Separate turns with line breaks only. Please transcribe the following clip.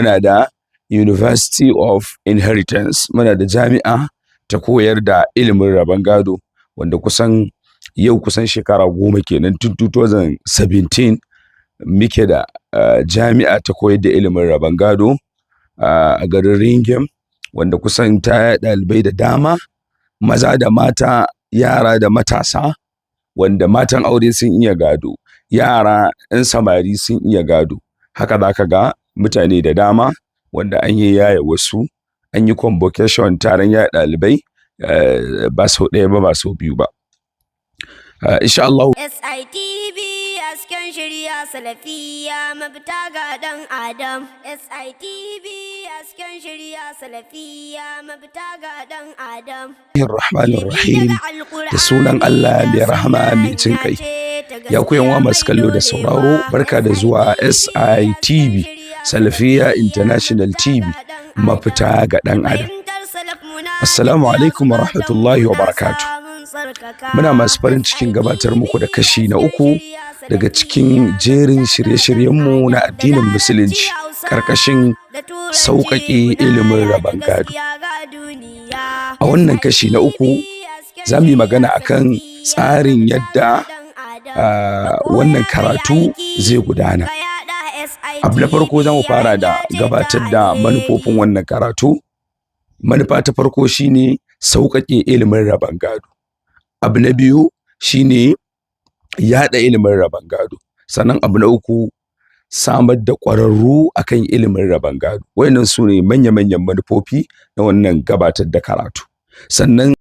Muna da University of Inheritance, muna da jami'a ta koyar da ilimin rabon gado, wanda kusan yau kusan shekara 10 kenan, tun 2017 muke da jami'a ta koyar da ilimin rabon gado a garin Ringim, wanda kusan ta ɗalibai da dama, maza da mata, yara da matasa, wanda matan aure sun iya gado, yara 'yan samari sun iya gado. Haka za ka ga mutane da dama wanda an yi yaye wasu, an yi convocation, taron yaye ɗalibai, ba sau ɗaya ba, ba sau biyu ba. Insha Allah.
SITV, hasken shirya, salafiya, mafita ga ɗan Adam. SITV, hasken shirya, salafiya, mafita ga ɗan Adam.
Rahmanir Rahim, da sunan Allah mai rahama mai jin kai. Ya ku 'yan uwa masu kallo da sauraro, barka da zuwa SITV, Salafiya International TV, mafita ga ɗan Adam. Assalamu alaikum wa rahmatullahi wa barakatuh. Muna masu farin cikin gabatar muku da kashi na uku daga cikin jerin shirye-shiryenmu na addinin Musulunci ƙarƙashin sauƙaƙe ilimin rabon gado. A wannan kashi na uku za mu yi magana akan tsarin yadda wannan karatu zai gudana. Abu na farko, za mu fara da gabatar da manufofin wannan karatu. Manufa ta farko shine sauƙaƙe ilimin rabon gado. Abu na biyu shine yaɗa ilimin rabon gado. Sannan abu na uku, samar da ƙwararru akan ilimin rabon gado. Waɗannan su ne manya-manyan manufofi na wannan gabatar da karatu. Sannan